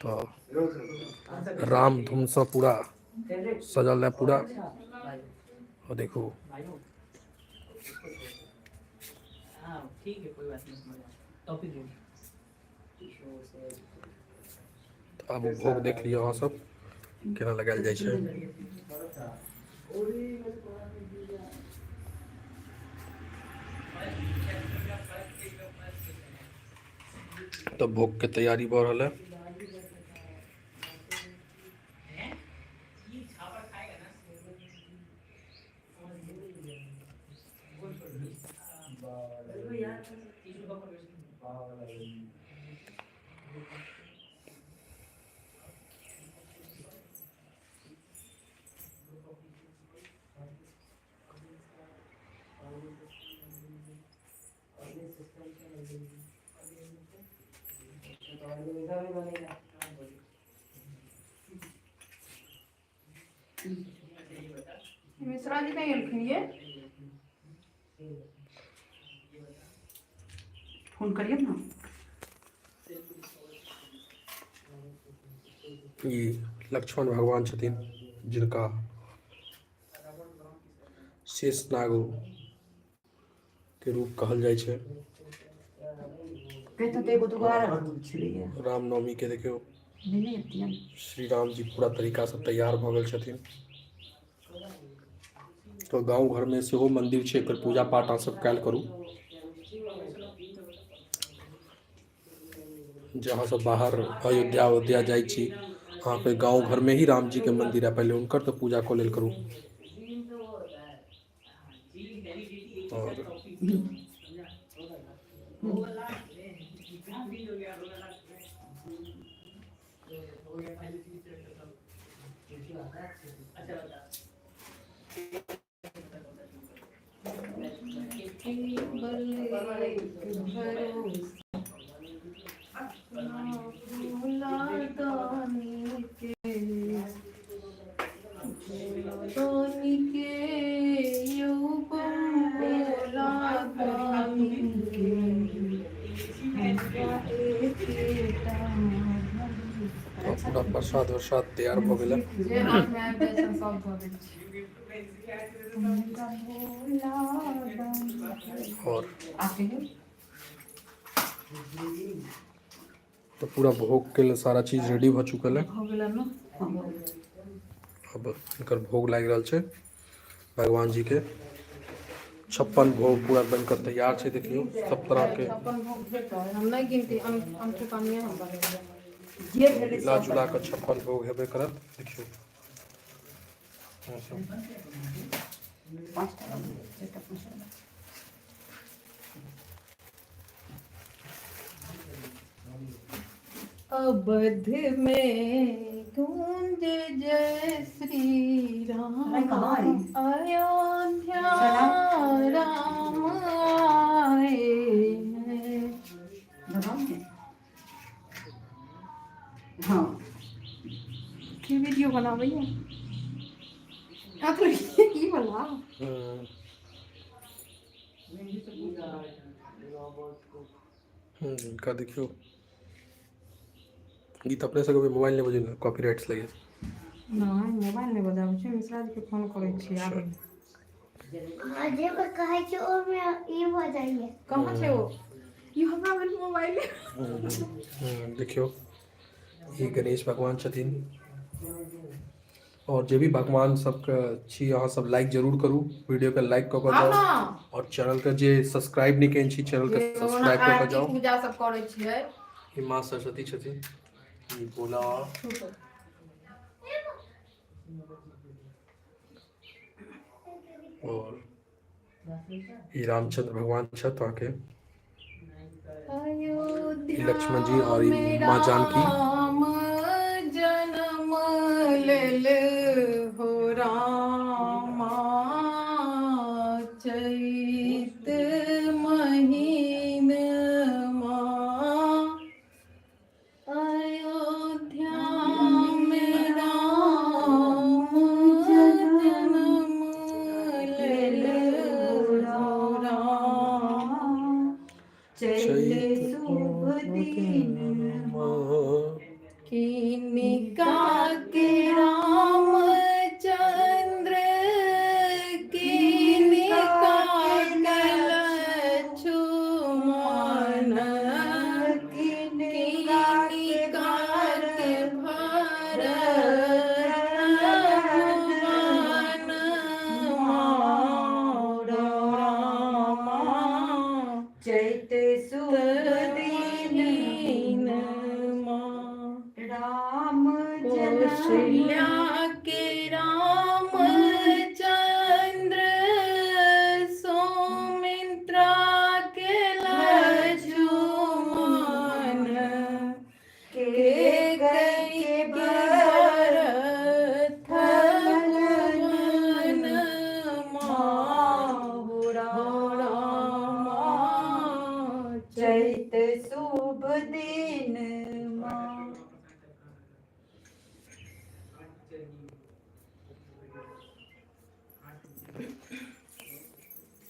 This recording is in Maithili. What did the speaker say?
तऽ राम धुनसँ पूरा सजल है पूरा। और देखू, तऽ आब भोग देख लिअ अहाँ सब केना लगायल जाइ छै। तऽ भोगके तैयारी भऽ रहल है। मिश्रा जी नहि एलखिन ये? फोन करियौ ने। ई लक्ष्मण भगवान छथिन, जिनका शेषनाग के रूप कहल जाइ छै। कहितहुँ तऽ एगो दूगो आर अड़हुल छलैए। रामनवमी के देखियौ। लेने अबितियनि। श्री राम जी पूरा तरीकासँ तैयार भऽ गेल छथिन। तऽ गाँव घरमे सेहो मन्दिर छै, एकर पूजा पाठ अहाँ सब कयल करू। जे अहाँ सब बाहर अयोध्या अयोध्या जाइ छी, अहाँके गाँव घरमे ही रामजीके मन्दिर है, पहिले हुनकर तऽ पूजा कऽ लेल करू। और पूरा प्रसाद उरसाद तैयार भऽ गेलै। जे हाथमे आबि जाइ छनि सब धऽ दै छै। और आ कहियौ। तऽ पूरा भोगके लेल सारा चीज रेडी भऽ चुकल है। भऽ गेलै ने? हँ, भऽ गेलै। अब हिनकर भोग लागि रहल छै भगवान जी के। 56 भोग पूरा बनि कऽ तैयार छै, देखियौ सब तरहके। 56 भोग भेटल, हम नहि गिनती, अनठुकानिये हम बनेबै। जे भेलै मिला सब जुला कऽ बनेबै। 56 भोग हेबे करत। देखियौ 5टा बनेबै, 4टा 5टा। अवध में गूंज जय श्री राम, कहाँ है? अयोध्या सलाम। राम आए हैं। लगाउ ने। हँ। की वीडियो बनाबैया आप? ई वाला। हिनका देखियौ, गीत अपने सबके मोबाइल नहि बजेने, कॉपीराइट्स लागि। नहि, मोबाइल नहि बजाबै छै, मिश्रा जी के फोन करै छियै आबै। जे कहै छै ओहिमे ई भऽ जाइए। कहाँ छै ओ? ई हमरा भेल मोबाइल। देखियौ, ई गणेश भगवान छथिन। और जे भी भगवान सबके छी, अहाँ सब लाइक जरूर करू, वीडियो के लाइक कऽ कऽ आउ जाउ। ने। और चैनल के जे सब्सक्राइब नहि केने छी, चैनल के जे ओना सब्सक्राइब कऽ कऽ आरती जाउ। पूजा सब करै छियै। ई माँ सरस्वती छथिन, ई भोला बाबा। और ई रामचंद्र भगवान छथि अहाँके, ई अयोध्या लक्ष्मण जी और ई में माँ जानकी। राम जन्म लेल हो रामा, चैत महीनमा, अयोध्या में राम जन्म लेल हो रामा। चैत शुभ दिन माँ। किनिका के रामचंद्र, किनिका के लक्ष्मण, किनका के किनिका के भरत भुवन मोर रामा। चैत शुभ दिन दीन माँ। राम जनम कौशल्या के रामचंद्र, सौमित्रा के लक्ष्मण, के के गई के भरत भरत भुवन माहु रामा। चैत शुभ दिन माँ।